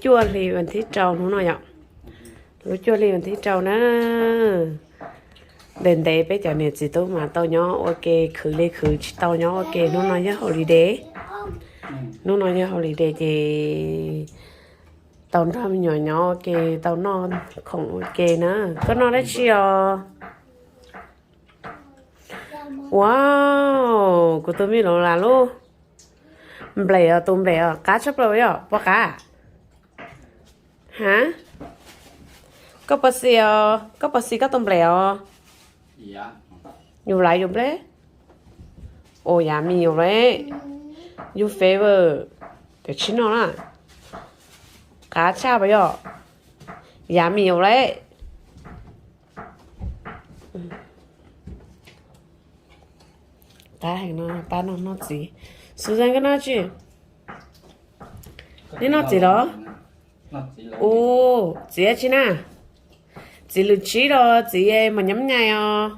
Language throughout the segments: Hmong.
cuaj hli vas thib rau hnub no yom. Lub cuaj hli vas thib rau na. Ntev ntev peb cov niam txiv tub mas tau nyob ua ke, khwv li khwv tsis tau nyob ua ke. Hnub no yog holiday. Hnub no yog holiday ces tau nrog me nyuam nyob ua ke, tau noj khoom ua ke na. Koj noj dab tsi os? Wow, kuv tus me laus las lub nplej os, tus nplej os qab tshaj plaws yom, puas qab? Ha? Koj puas xis os? Koj puas xis koj tus nplej os? You like your bread? Oh, yummy, you like? Your favorite. Cov tsis noj na. Qab tshaj puas yog? Yummy, you like? Qab heev no, pab noj noj txiv. Susan, koj noj tsi? Nej noj txiv los? Ua, txiv tsi na? Txiv lwm tsib los txiv mas nyab nyai os.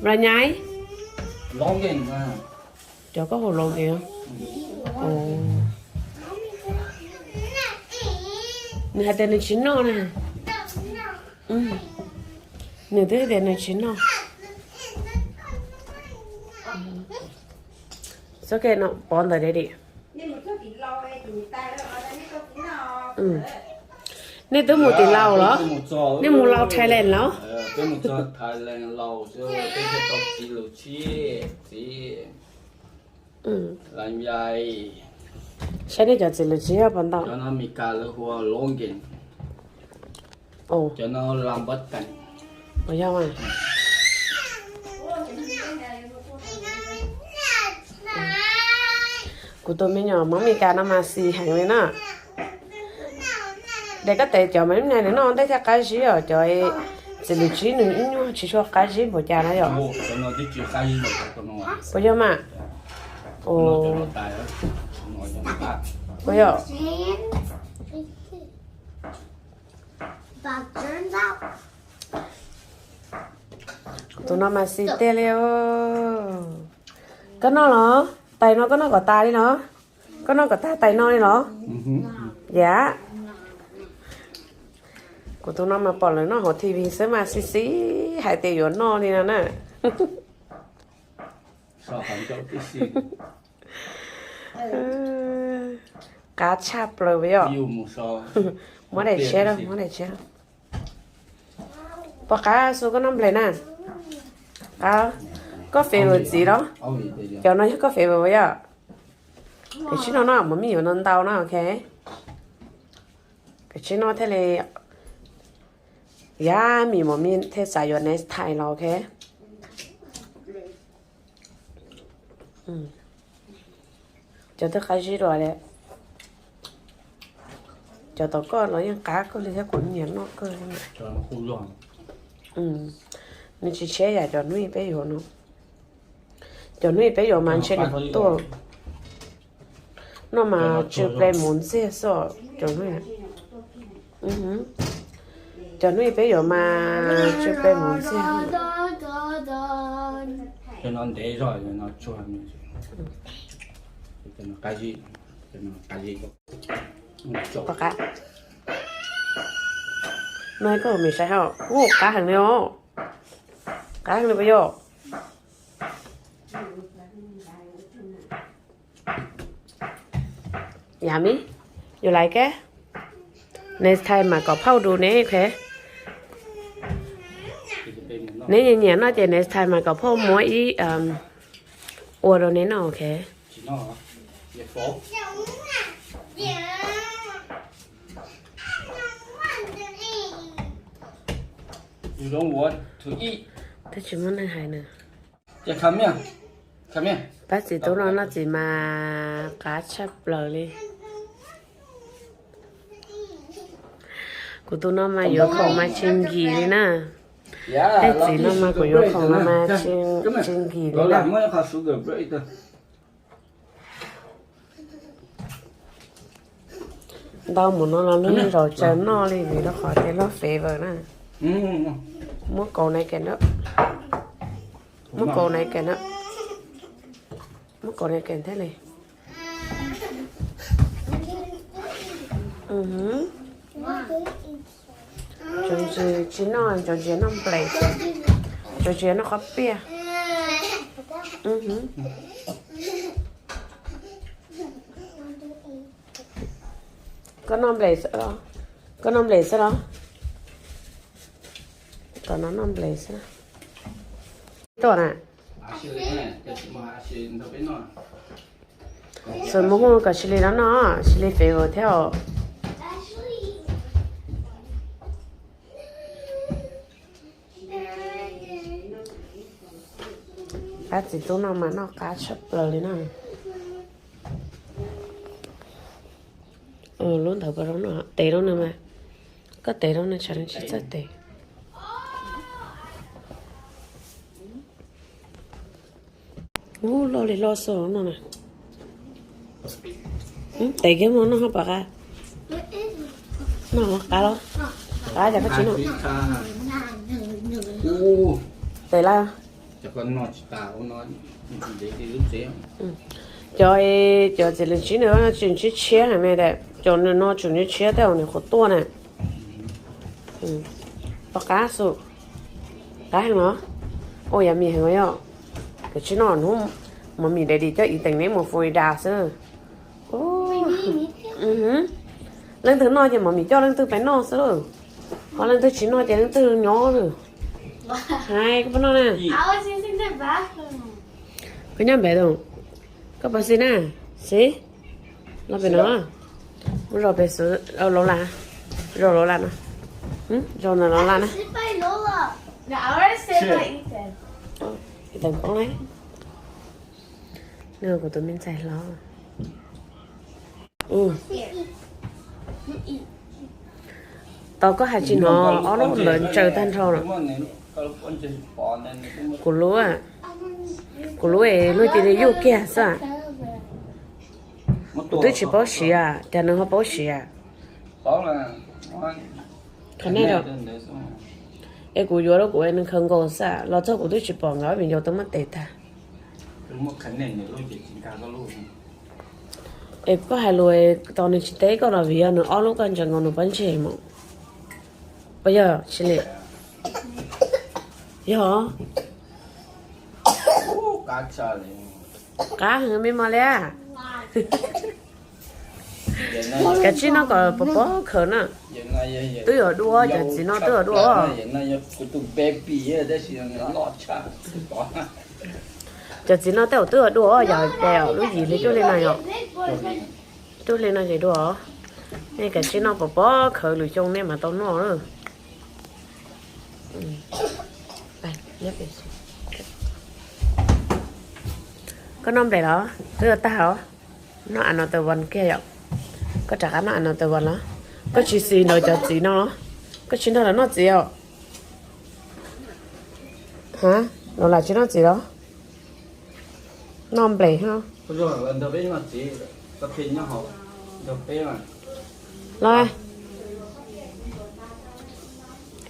Mlai nyai. Cov koj hu Logan. Nws hais tias nws tsis noj na. Nws twb hais tias nws tsis noj. Xab ke no pov ntawd daddy. Nej twb mus tim Laus los? Nej mus Laus Thailand los? Saib nej cov txiv lwm tsib puas ntau. Puas yog mas? Kuv tus me nyuam Mab Mes Kas no mas xis heev li na. Des koj tes cov mas nyab nyai nws noj ntej thiaj qab zib os, cov txiv lwm tsib nws ib nyuag tsis tshua qab zib npaum cas na yom. Puas yog mas? Puas yog? Tus no mas xis tiag li os. Koj noj los? Tais no koj noj kom tas li no? Koj noj kom tag tais no li los? Yam. Kuv tus no mas pom lawv noj hauv T V xwb mas xis xis hais tias yuav noj li no na. Qab tshaj plaws yom. Muab daim tshiab, muab daim tshiab. Puas qab Xu koj noj nplej na? Qab. Koj favorite txiv los? Cov no yog koj favorite puas yog? Peb tsis noj no, mov mij yuav noj ntau no, ok. Peb tsis noj thiaj li, yam, mov mij thiaj xav yuav next time los, ok. Cov twb qab zib dua li. Cov tom koj los yeej qab kawg li thiab, kuv nyiam noj kawg li. Nws tsis tshiab yam cov hnub peb yuav no. Cov hnub peb yuav mas ntshe nws tuaj no mas tsw ple mus ntxiag xwb cov hnub. Cov hnub peb yuav mas tsw ple mus ntxiag. Puas qab? No koj ua mis saib hauj, ua qab heev li os. Qab heev li puas yog? Yummy, you like it? Next time mas kom phauj du ne, ok. Neb nyiam nyiam no ces next time mas kom phauj muab ib ua rau neb noj, ok. Twb tsis muaj neeg hais nws. Pab txiv tub no noj txiv mas qab tshaj plaws li. Kuv tus no mas yuav khoom mas tsis nkim li na. Tej txiv no mas kuv yuav khoom no mas tsis nkim li na. Ntau mus no los lub zaus tsaws noj li vim rau qhov tias lub favor na. Muab kaus na ke na. Muab kaus na ke na. Muab kaus na ke thiaj li. Cov ntses tsis noj, cov ntses noj nples, cov ntses noj qhob piaj. Koj noj nples xwb los? Koj noj nples xwb los? Tom no noj nples xwb. Tuaj na. Xwb mus hu kom Sili los noj, Sili favorite thiab os. Pab txiv tub no mas noj qab tshaj plaws li no. Lub ntawd puas zoo no, tes rau no mas, koj tes rau no tsam nws tsis txawj tes. Ub, loj li loj xwb no na. Tes kiag mus noj ho pom qab. Noj qab los? Qab cas koj tsis noj? Tes lawm. Cov, cov txiv lws tsib nws tsum ntsib tshiab heev ne, cov nws no tsum ntsib tshiab tej zaum nws qhuav tuaj na. Pom qab xwb. Qab heev los? Ua yam mis heev yom. Kav tsij noj hnub Mummy Daddy coj Ethan neb mus Florida xwb. Leej twg noj ces Mummy coj leej twg pais noj xwb lauj. Ho leej twg tsis noj ces leej twg nyob lawm. Hais koj puas noj na? Koj nyob npem tus, koj puas xis na? Xis. Los pem no, mus zos pem xwb, Lola, zos Lola no, zos ntawm Lola na. Ethan poob lauj. Nws kuv tus me ntxhais hlob. Tau koj hais tsis hnov ob lub ntawd ntsaws tag nrho no. Kuv lub, kuv lub es luag cia li yuj kiag xwb. Kuv twb tsis paub siav, cas nws ho paub siav. Qhov nej, es kuv yuav rau kuv nws khaws nkaus xwb, los txog kuv twb tsis pom nkawd ob viv ncaus twb muab tes tag. Es koj hais lus, tos nws tsis teb koj los vim yog nws ob lub koj ntsaws nkaus nws pob ntseg mus. Puas yog Sili? Yog. Qab heev me mos li. Kav tsij noj kom pov pob khaws na. Twb yuav dua, cov txiv no twb yuav dua. Cov txiv no tej zaum twb yuav dua yom, ces lub yim hli cuaj hli no yom. Cuaj hli no ces dua. Nej kav tsij noj pov pob khaws lwm xyoo nej mam tau noj. Koj noj nplej los? Twb yuav tag os. Noj another one kiag yom. Koj rov qab noj another one los? Koj tsis xis ntawm cov txiv no los? Koj tsis nrog lawv noj txiv os? Ha, los lam tsis noj txiv los? Noj nplej ho. Los,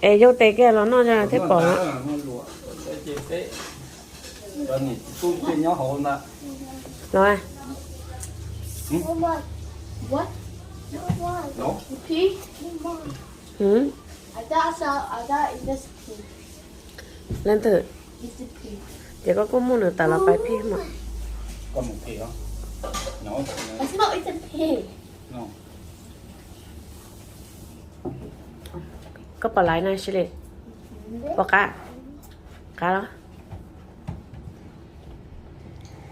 es yog tes kiag los noj thiaj pom na. Los. Leej twg? Ces koj kuj muaj nws tas los pais phij mas. Koj pom laiv na Sili? Pom qab? Qab los?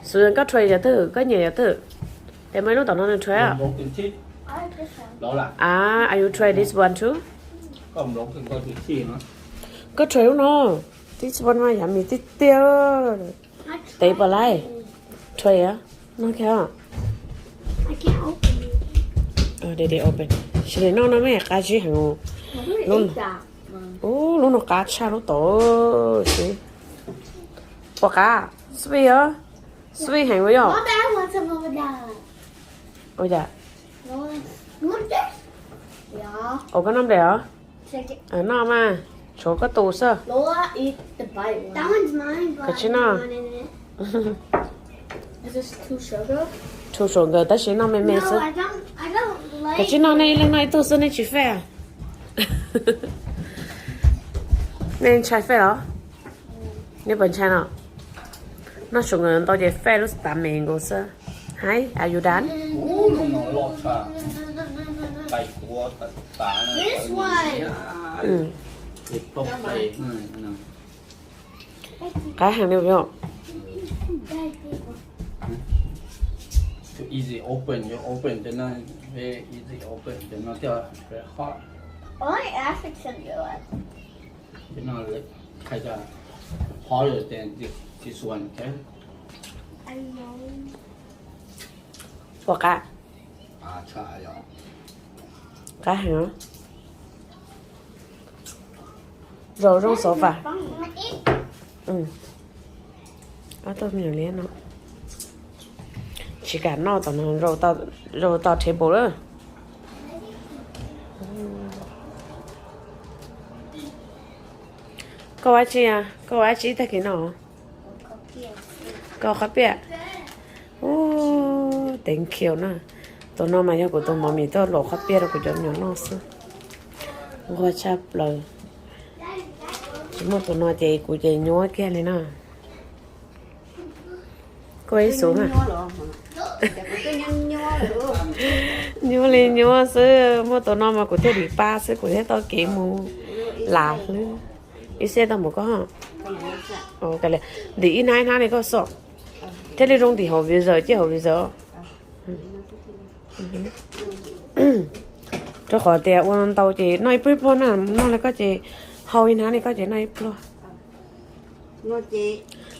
Xwb koj try yam twg, koj nyiam yam twg? Tes muaj ib lub tom no nws try. Ah, are you try this one too? Koj try lub no. This one mas yummy tiag tiag. Tes pom laiv? Try a, no kiag. Sili noj no me qab zib heev. Lub no qab tshaj lub tod xwb. Pom qab? Sweet os. Sweet heev ua yog. Ua cas? Ua koj noj nplej os? Noj mas, tshuav koj tus xwb. Koj tsis noj. Too sugar nkawd tab sis noj me me xwb. Kav tsij noj, nej ib leeg noj ib tug xwb, nej tsis fej? Nej ntshai fej los? Nej puas ntshai no? Noj su ntau ces fej lub tav me nkaus xwb. Hi, are you done? Qab heev li os. Too easy open, you open cho nó very easy open cho nó thiaj very hard. I like African girl. Cho nó like kind of harder than this, this one, okay? I know. Ua qab. Qab heev. Rau zoo xov vam. Ob tug me nyuam liab no tsis kam noj tom no, rau tau table lawm. Koj ua dab tsi, koj ua dab tsi tag kis no? Koj qhob piaj. Ub, thank you na. Tus no mas yog kuv tus mommy tuaj luam qhob piaj rau kuv cov me nyuam noj xwb. Nquag tshaj plaws. Tsis muaj tus no ces kuv ces nyuab kiag li na. Koj ib xus na. Nyuab li nyuab xwb, muaj tus no mas kuv thiaj dim pab xwb, kuv thiaj tau kev mus lam hlwb. Ib xeb tau mus koj. Ntim ib hnab ib hnab li koj xwb. Thiaj li zoo ntim hauv freezer, ciaj hauv freezer. Rau qhov tias ua ntau ces noj ib pluag ib pluag na, noj li koj ces hau ib hnab li koj ces noj ib pluag.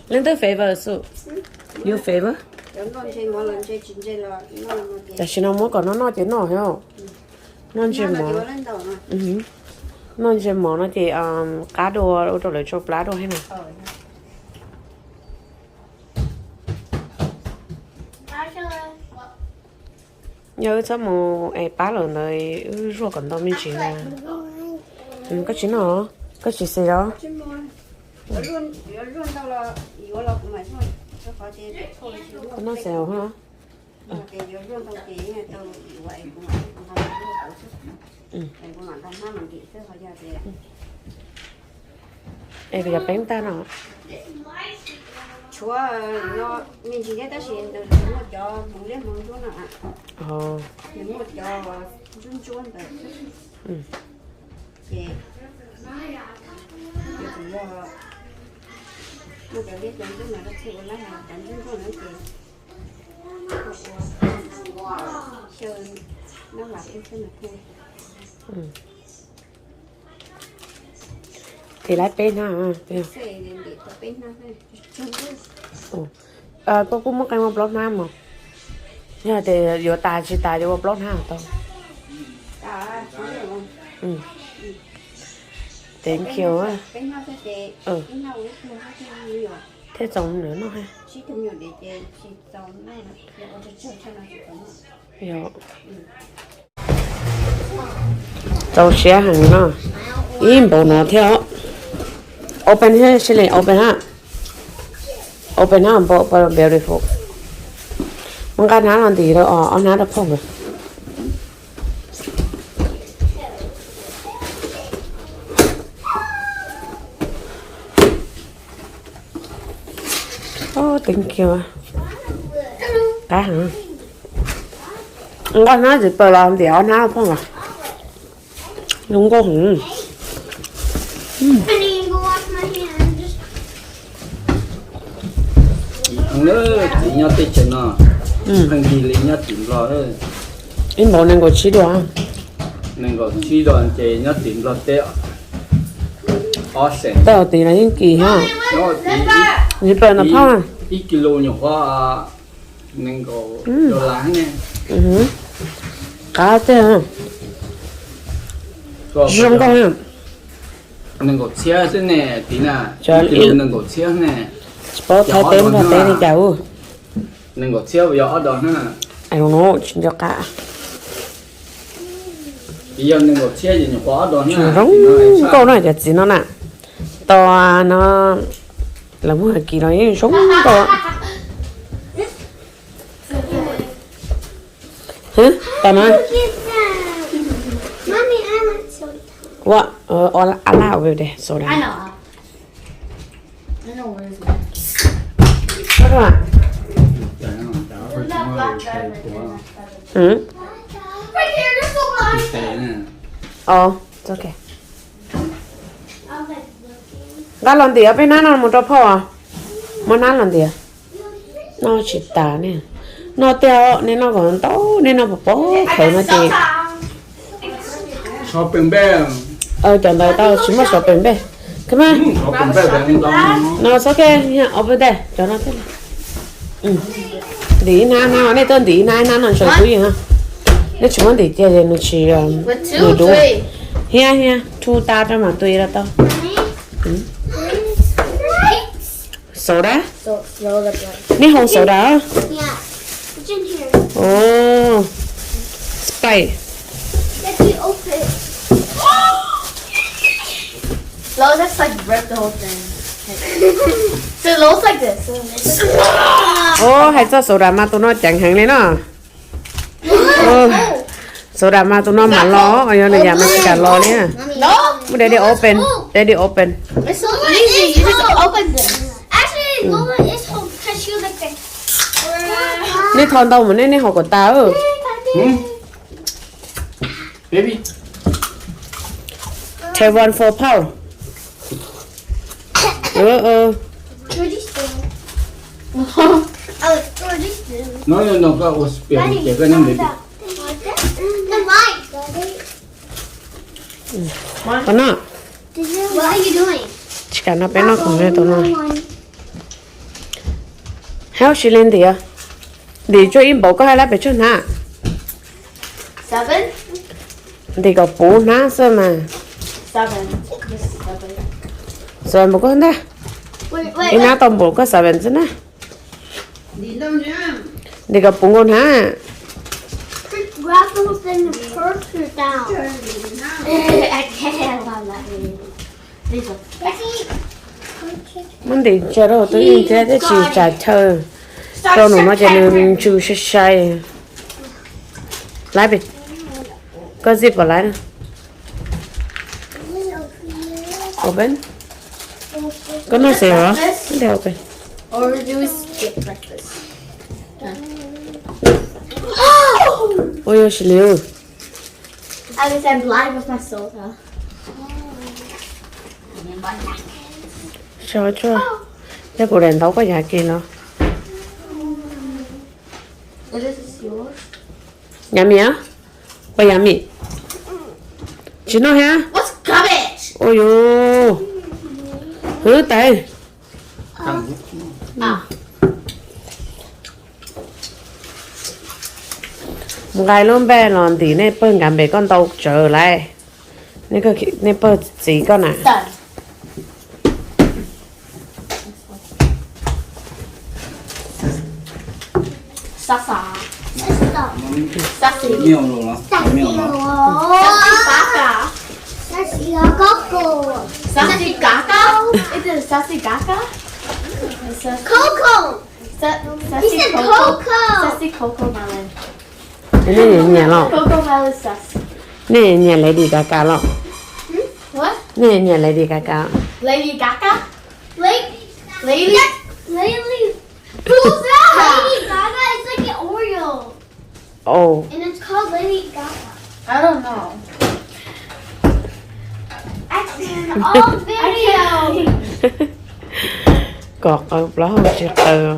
Leej twg flavor xwb? Your flavor? Tam sim no muab kom noj noj ces noj thiab. Noj ntses mov. Noj ntses mov no ces qab dua, ua rau lawv tsau plab dua thiab na. Yog wb txhob mus es pab lawm ntawd, wb zuaj kom ntau me ntsis na. Koj tsis noj, koj tsis xis os. Koj noj xis os. Es kuv cov peeb tag no. Tshuav no me ntsis thiab tab sis nws muaj cov hmoov liab hmoov ntsuab no. Nws muaj cov ntsuab ntsuab ntawd. Ces kuv yog muaj cov liab cov ntsuab no rau txhij ua laib, cov ntsuab ntsuab no ces ua xyaw nab vam xwb no thiaj. Tiv laib peb hnab. Koj kuj muaj qee ua plaub hnab mog. Yog tias yuav tas tsis tas yuav ua plaub hnab tau. Thank you. Thiaj txaus nws noj. Txaus siab heev no. Ib npaum no thiab. Open thiab, sib li open ha. Open ha, npaum beautiful. Muab nqaj hnab los ntim rau ob hnab rau phauj. Thank you. Qab heev. Nqaj hnab tsis paws los ntim ob hnab rau phauj los. Zoo nkauj heev. Txiv nyob teb chaws no, pheej yig li nyob tim Nplog. Ib npaum nees nkaum tsib duas. Nees nkaum tsib duas ces nyob tim Nplog teb ob xees. Tau tim los yeej kim thiab. Nyob tim Nplog no phauj. Ib kis lus nyuam qhuav nees nkaum dollar ne. Qab tiag. Zoo nkauj. Nees nkaum txhiab xwb ne, tim na. Ib kis lus nees nkaum txhiab ne. Tsis paub Thaib teb Nplog teb li cas ub. Nees nkaum txhiab yog ob dos na. Tsis nco qab. Yog nees nkaum txhiab ces nyuam qhuav ob dos na. Zoo nkauj na cov txiv no na. Tos no lawv muag hais kis los yeej zoo nkauj. Tos no. What? Uh, all, all out with the soda. I know. I know where it's at. What do you want? Hmm? Right here, there's so much. Oh, it's okay. Nqa los ntim peb hnab no mus rau phauj os. Muab hnab los ntim. Noj tsis tas ne. Noj tiag, nej noj kom ntau, nej noj pov pov khawv no ces. Cov ntawd tau tsis muaj sov pem npej. Kha mas. No txhob ke, ob peb teg cov no thiab. Ntim ib hnab no, nej tuaj ntim ib hnab ib hnab no ntsaws kuv yeej. Nej tsis muab ntim kiag ces nws tsis, nws dub. Hiab hiab, two ta rau mas tui rau tau. Soda? Nej haus soda? Oh, Sprite. Lois, that's like rip the whole thing. So it looks like this. Oh, hais txog soda mas tus no ceev heev li no. Soda mas tus no mam los, yog nws yam mas tsis kam los li. Muab daddy open, daddy open. It's so easy. You just open this. Actually, Lola is home because she was like this. Nej tho ntau mus nej, nej haus kom tas. Baby. Take one for power. Georgie spoon. Oh, Georgie spoon. No, no, no, koj ua spill ces koj nyob ntawd. The mic, Daddy. Qhov no. What are you doing? Tsis kam no peb noj khoom li tus no. Hab sis li ntim, ntim tsuag ib npaum koj hais lab pes tsawg hnab? Ntim kom puv hnab xwb mas. Seven npaum koj ntag. Ib hnab tau npaum koj seven xwb na. Ntim kom puv nkaus hnab. Muab ntim ntsia rau twb yeej thiab, thiab tsis tsam chaw rau nws no ces nws ntsws sai sai. Lab, koj zip kom lab na. Open. Koj noj xwb los? Ua yog sis liv. Sov tsuag. Yog kuv daim ntaub koj yav kiag no. Yummy a? Koj yummy. Tsis noj thiab? Ua yus hwv tais. Nqa lub npej los ntim nej pawg nkav npem koj ntau tsawv lawm. Nej pawg txiv koj na. Sassy. Sassy. Sassy. Sassy Gaga. Sassy Coco. Is it Sassy Gaga? Coco. Sa- He Sassy said Coco. Coco. Sassy Coco Melon. Nej nyiam los? Coco Melon sus. Nej nyiam Lady Gaga los? Hmm? What? Nej nyiam Lady Gaga? Lady Gaga? Lady, Lady, yes, Lady. Who's that? Lady Gaga is like an Oreo. Oh. And it's called Lady Gaga. I don't know. Action, all video. Kom qw plaub hau tsis qw.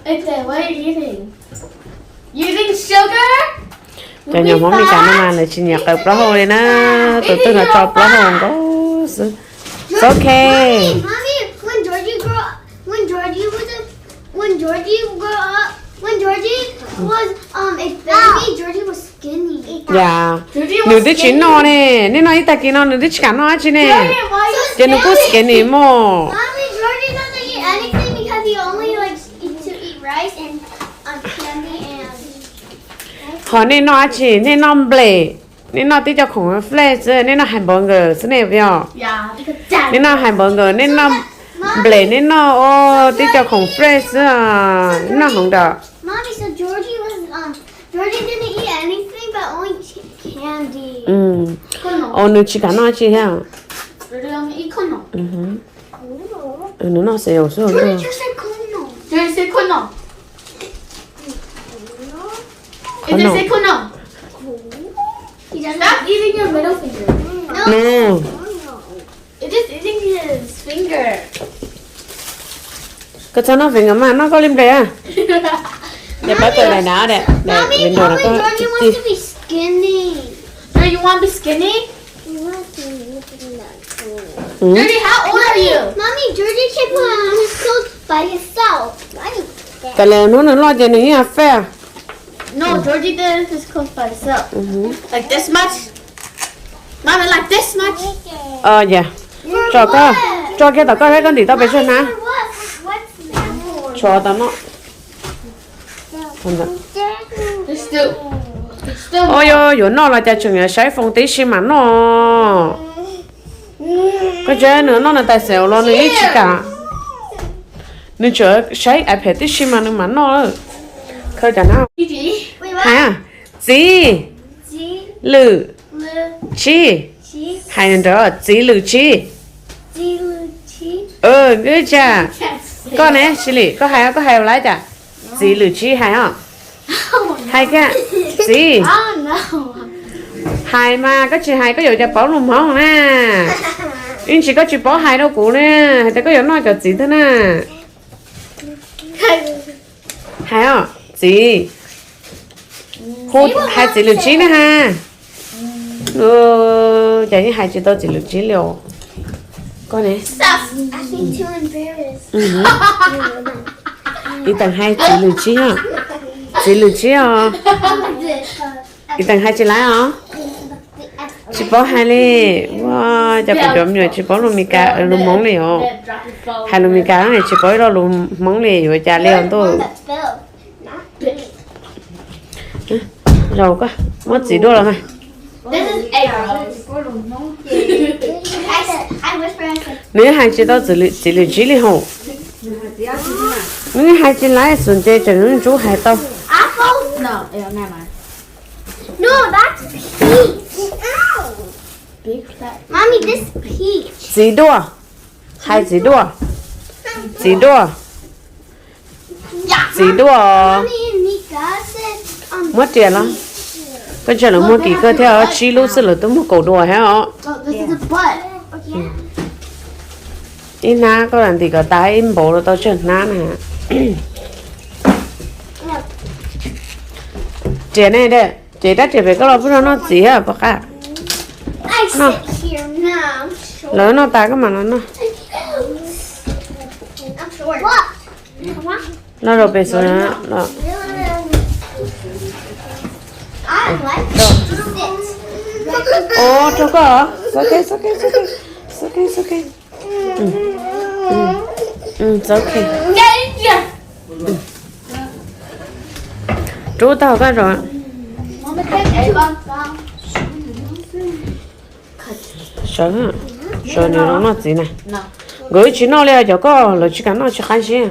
Ete, what are you eating? You eating sugar? Cov nyuam Hmoob Meskas no mas lawv tsis nyiam qw plaub hau li na. Tus twg los tso plaub hau nkaus xwb. It's okay. Mommy, when Georgie grew up, when Georgie was a, when Georgie grew up, when Georgie was, um, a baby, Georgie was skinny. Yeah. Nws twb tsis noj ne, nej noj ib tag kis no nws twb tsis kam noj dab tsi ne. Ces nws kuj skinny mog. Mommy, Georgie doesn't eat anything because he only likes eat, to eat rice and, um, candy and Ho nej noj dab tsi? Nej noj nplej, nej noj tib co khoom flakes xwb, nej noj hamburger xwb ne puas yog? Nej noj hamburger, nej noj nplej, nej noj tib co khoom flakes xwb, nej noj heev dam. Mommy said Georgie was, um, Georgie didn't eat anything but only candy. Os, nws tsis kam noj tsi thiab. Nws noj xav xwb. No. Koj txhob noj finger mas, noj koj li nplej a. Ces pab tawm daim nav daim, daim window na koj. Cas li hnub nws loj ces nws yeej fair. Tso kiag tom koj saib koj ntim tau pes tsawg hnab. Tshuav tau no. Ua yuav noj los cas tseem yuav saib foos tib si mas noj. Koj tsev nws noj nws tais xeem los nws yeej tsis kam. Nws tsuas saib iPad tib si mas nws mam noj. Khaws cov na. Hais, txiv lwm tsib. Hais nrawm, txiv lwm tsib. Wb tsa. Koj ne, Sili, koj hais, koj hais ua li cas? Txiv lwm tsib hais os. Hais kiag, txiv. Hais mas koj tsis hais koj yuav cas paub lus Hmoob na. Ib ntsis koj tsis paub hais rau kuv na, hais tias koj yuav noj cov txiv twg na. Hais os, txiv. Hu hais txiv lwm tsib na ha. Cas yeej hais tsis tau txiv lwm tsib li os. Koj ne? Ib teem hais txiv lwm tsib os. Txiv lwm tsib os. Ib teem hais tsis laib os. Tsis paub hais li. Ua cas kuv cov me nyuam tsis paub lus Mes Kas, lus Hmoob li os. Hais lus Mes Kas tsis paub ib lo lus Hmoob li, yuav cas li os ntuj. Zaum koj muab txiv dua los mas. Nws hais tsis tau txiv lwm tsib li hos. Nws hais tsis laib xwb ces tseem ntsuj hais tau. Txiv dua. Hais txiv dua. Txiv dua. Txiv dua. Muab riam los. Koj ntsia lawv muag kim kawg thiab, tsib lub xwb lawv twb muag kaum dua thiab os. Ib hnab koj lam ntim kom tas ib npaum los tau tsawg hnab na. Riam ne, ces rab riam pem koj los pub rau noj txiv pom qab. Lawv noj tas koj mam los noj. Noj rau pem xwb na. Ov, rau koj. Rub tau koj rau. Sawv, sawv nws los noj txiv na. Nkawd tsis noj li cov koj, lawv tsis kam noj tsis qab zib.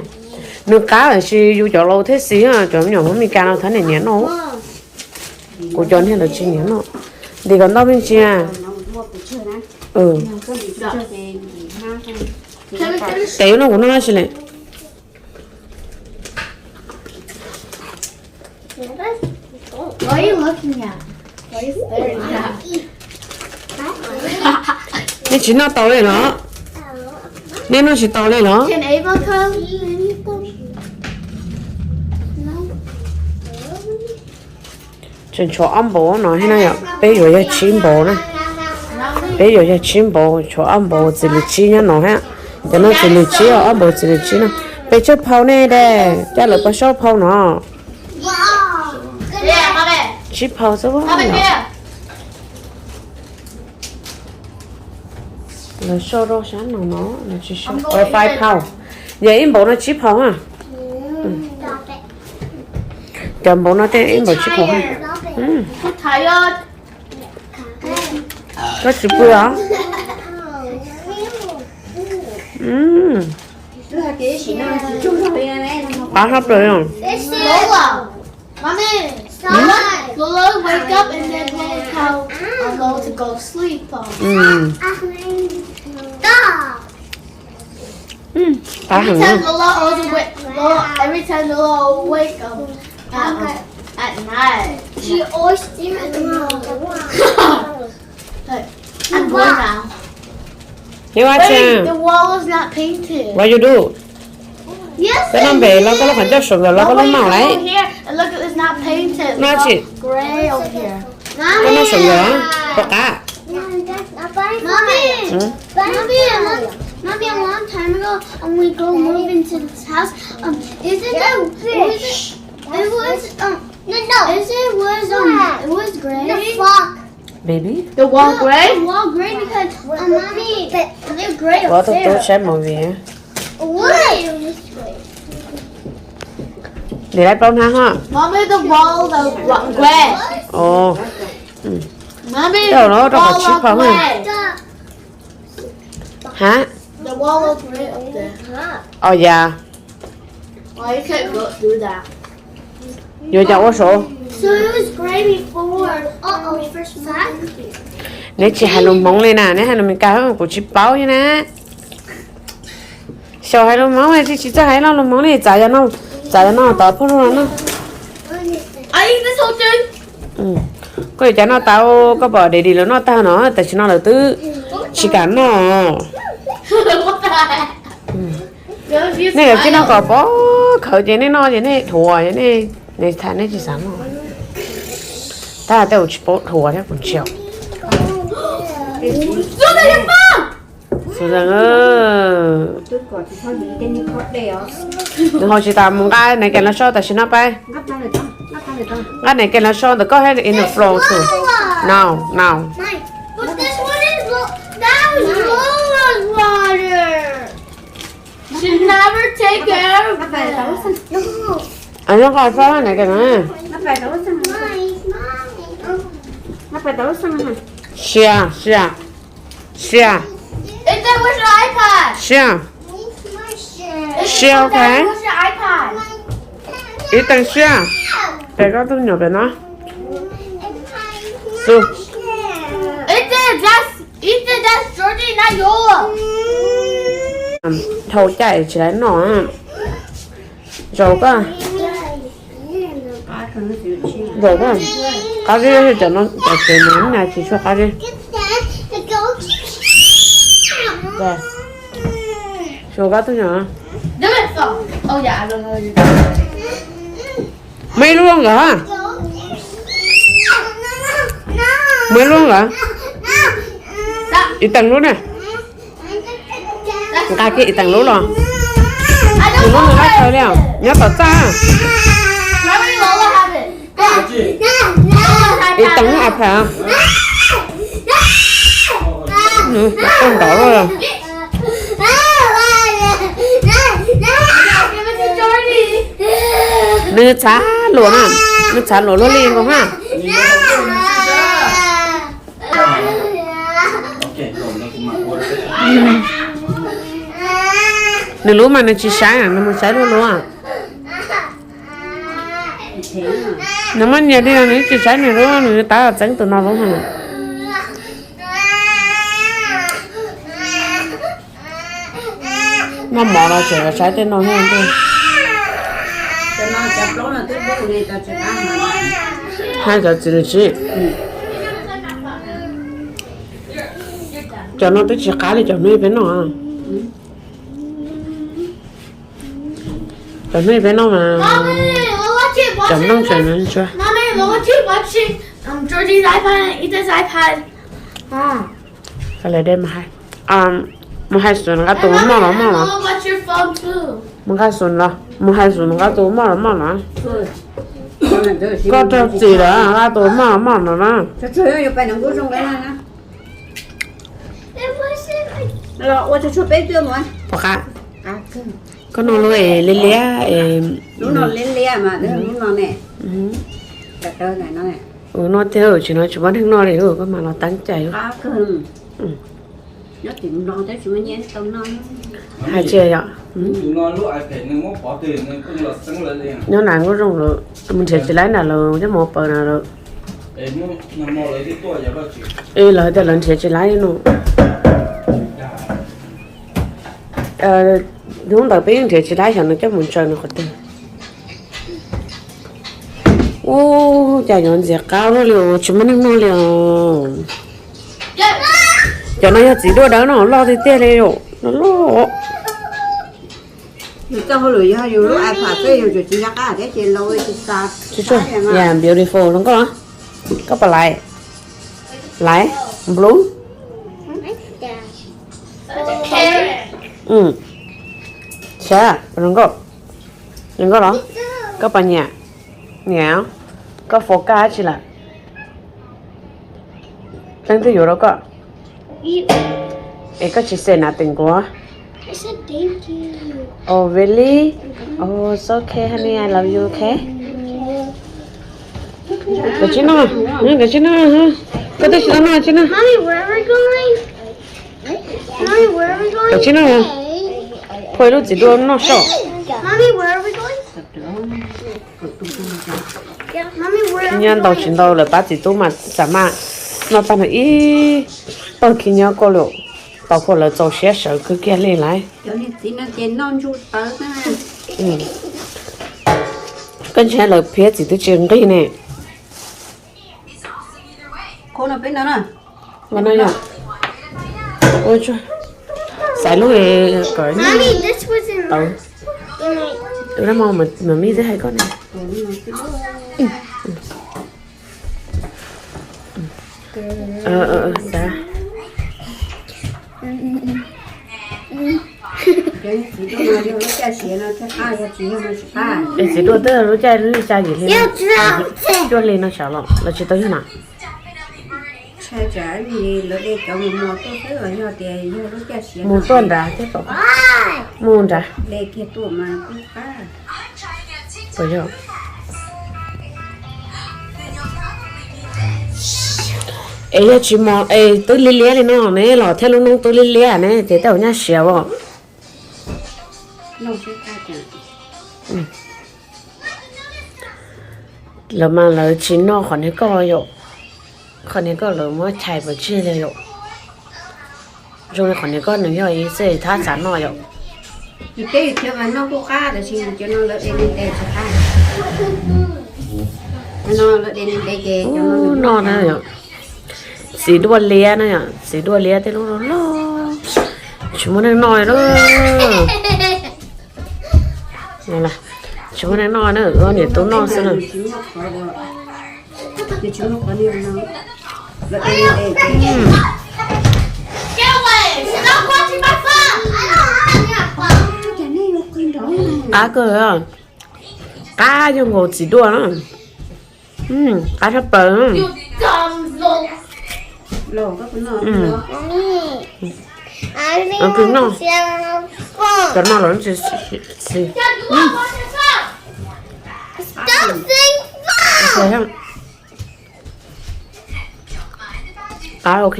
Nws qab lawm sis yus cov laus thiab xis, cov me nyuam Hmoob Meskas no thab niam nyiam noj. Kuv cov niag lawv tsis nyiam noj. Ntim kom ntau me ntsis. Tes yuav noj kuv noj tsis li. Nej tsis noj tau li los? Nej noj tsis tau li los? Tseem tshuav ob npaus no thiab na yom, peb yuav yog tsib npaus na. Peb yuav yog tsib npaus, tshuav ob npaus txiv lws tsib nyob no thiab. Cov no txiv lws tsib, ob npaus txiv lws tsib no. Pes tsawg phau nej de, coj lawv pab sau phau no. Tsib phau xwb. Lawv sau rau sab no no, lawv tsis sau. Five pound. Yog ib npaus no tsib phau a. Cov npaus no tej ib npaus tsib phau a. Koj tsis pw os? Qab hab plaws. Lolo wake up and then Lolo tell Lolo to go sleep. Mm. Stop. Mm. Every time Lolo always wake, Lolo, every time Lolo wake up at, at night. She always stare at the mirror. Look, I'm bored now. Wait, the wall is not painted. What you do? Yes, koj noj npe los koj lub qhov ncauj saum ntawm los koj lub mouth lauj. Look, it's not painted. No tsis. Gray over here. Koj noj saum ntawm puas qab? Mommy, Mommy, a long, Mommy, a long time ago, when we go move into this house, um, isn't it, it was, um, no, no, is it was, um, it was gray? The fuck? Baby? The wall gray? The wall gray because, um, Mommy, they're gray upstairs. Ua tus tub saib movie. Ua, it was gray. Nws lawv plaub hnab ho. Mommy, the wall, the wa-, gray. Ov. Mommy, the wall look gray. Hab? The wall look gray up there. Ov, yog. Why you can't go through that? Yuav cas ua saud? So it was gray before. Uh-oh, first time. Neb tsis hais lus Hmoob li na, neb hais lus Meskas kuv tsis paub li na. Xyaum hais lus Hmoob tsis, tsis txawj hais lus Hmoob li, txav yog no, txav yog no tod phooj ywg no. I eat this whole thing. Koj yuav cas noj tau, koj pom daddy lawv noj tag no, tam sim no lawv twb tsis kam noj. What the heck? Nej yuav tib noj kom pom khawv ces nej noj ces nej dhuav, nej, nej tham nej tsis xav noj. Tab tej ua tsis paub dhuav thiab kuv ntsia. Susan, nws ho tsis tas mus nqa nais kees los so tam sim no pab. Nqa nais kees los so ntawm koj thiab in the floor too. No, no. But this one is lo-, that was Lola's water. Should never take care of that. Nqa so nais kees no. Sia, sia. Sia. Ethan, where's your iPad? Sia. Sia, ok. Where's your iPad? Ethan, sia. Pem koj tus nyuam pem no. Su. Ethan, that's, Ethan, that's Georgie, not yours. Dhau caij tsis laiv noj. Zaum koj. Zaum koj. Qab zib, cov no cov tsev no na tsis tshua qab zib. Zaum koj tus nyuam. Muaj ib lub nkawd. Muaj ib lub nkawd. Ib teev lub na. Nqa kiag ib teev lub los. Nws lub nws laj khaws li os, nyob tom txaj. Ib teev lub iPad. Nws txav luam na, nws txav luam luaj li nkaus ha. Nws lub mas nws tsis saib, nws mus saib luag lub. Nws muaj nyias li nws tsis saib nws lub, nws tab txeeb tus no lub ha. Noj mov los tseem saib tej no thiab. Hais cov txiv lws tsis, cov no twb tsis qab li cov hnub peb noj. Cov hnub peb noj mas cov nplooj tseem ntsuab. Mus hais xus nqa tus moj los moj los. Mus nqa xus los, mus hais xus nqa tus moj los moj los. Koj raug txim lawm nqa tus moj los moj los na. Pom qab. Koj noj lub es liab liab es. Lub no liab liab mas lub no ne. Ua no tiag, tsis no tsis muaj neeg noj li, koj mas los teeb cai. Hais tsis yom. Nyob na Nkauj Zoo lawm, mus nrhiav tsis laib na lawm, coj mus paws na lawm. Lawv tias lawv nrhiav tsis laib no. Hnub ntawd peb yeej nrhiav tsis laib, xyov nws coj mus tsaws nws qhov twg. Ua cas yuav ntxias qab luaj li os, tsis muaj neeg noj li os. Cov no yog txiv duaj dawb no loj tiag tiag li os, no loj. Yus txoj hauj lwm yog yus lub iPad xwb yus tseem tsis nco qab thiab ces laus tsis tas. Yam beautiful zoo nkauj los? Koj puas like? Like blue. Xav zoo nkauj, zoo nkauj los? Koj puas nyiam? Nyiam. Koj fo kaj dab tsi lawm? Leej twg yuav rau koj? Es koj tsis say nothing kuv? Oh, really? Oh, it's okay, honey, I love you, okay? Koj tsis noj, koj tsis noj, koj twb tsis tau noj tsis noj. Mommy, where are we going? Mommy, where are we going? Koj tsis noj, phua ib lub txiv duaj noj soj. Mommy, where are we going? Khib nyiab ntau tsis ntau lawm pab txiv tub mas xam maj noj tag nrho ib pawg khib nyiab koj lawm. Tau phua lawv txaus siab sawv kawg kiag li lauj. Koj ntsia lawv phiab txiv twb tsis nqig ne. Xaiv lub kom tau. Ua mov mov mij twb hais koj ne. Xav. Es txiv duaj twb lub caij li xya yim hli, cuaj hli no xyov los los tsis tau yog na. Mus tuaj nrad thiab, mus nrad. Es yog tsis mos es twb liab liab li no ne los thiab lub noob twb liab liab ne ces tej zaum nyaj siav os. Lawv mas lawv tsis noj qhov niag koj yom, qhov niag koj lawv muab chais pov tseg li yom. Zoo li qhov niag koj nws yog ib txij thab xav noj yom. Noj na yom, txiv duaj liab na yom, txiv duaj liab tej lub loj loj, tsis muaj neeg noj li na. Tsis muaj neeg noj na, niam tub noj xwb na. Qab kawg, qab yog nkaus txiv duaj na. Qab tshaj plaws. Noj, cov no los tsis, tsis, qab ok.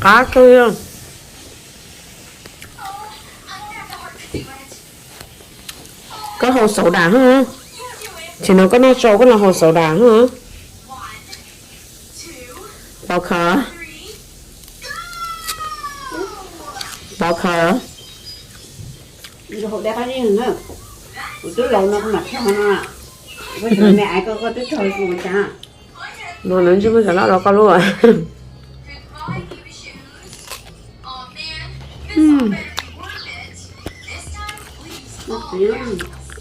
Qab kawg. Koj haus xauv das hos? Tsis no koj noj tsau koj los haus xauv das hos? Pov khawv, pov khawv. Kuv twb laus no kuv mam thog no. Kuv me aiv koj, koj twb thog kuv ua cas? No nws ntsej muag cov loj los koj lub.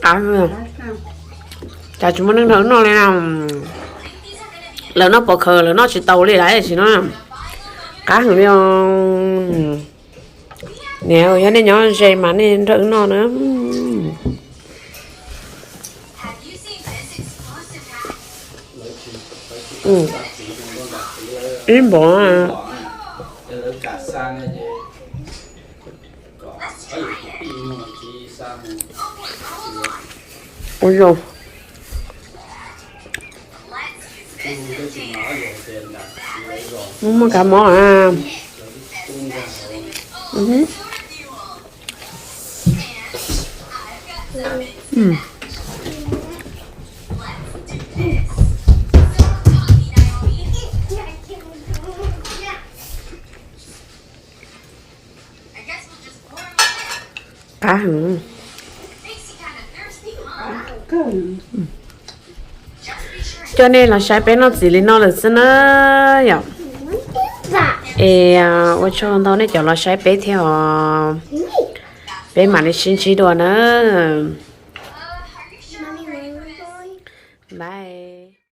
Av, cas tsis muaj neeg nrog wb noj li na. Lawv noj pov khawv lawv noj tsis tau li lawm sim no. Qab heev li os. Niam, yog nej nyob ze mas nej nrog wb noj na. Ib npov. Ua zoo. Muaj kav mov a. Qab heev. Coj nej los saib peb noj txiv li no lawm xwb na yom. Es ua tsaug ntau nej cov los saib peb thiab os. Peb mam li sib ntsib dua na. Bye.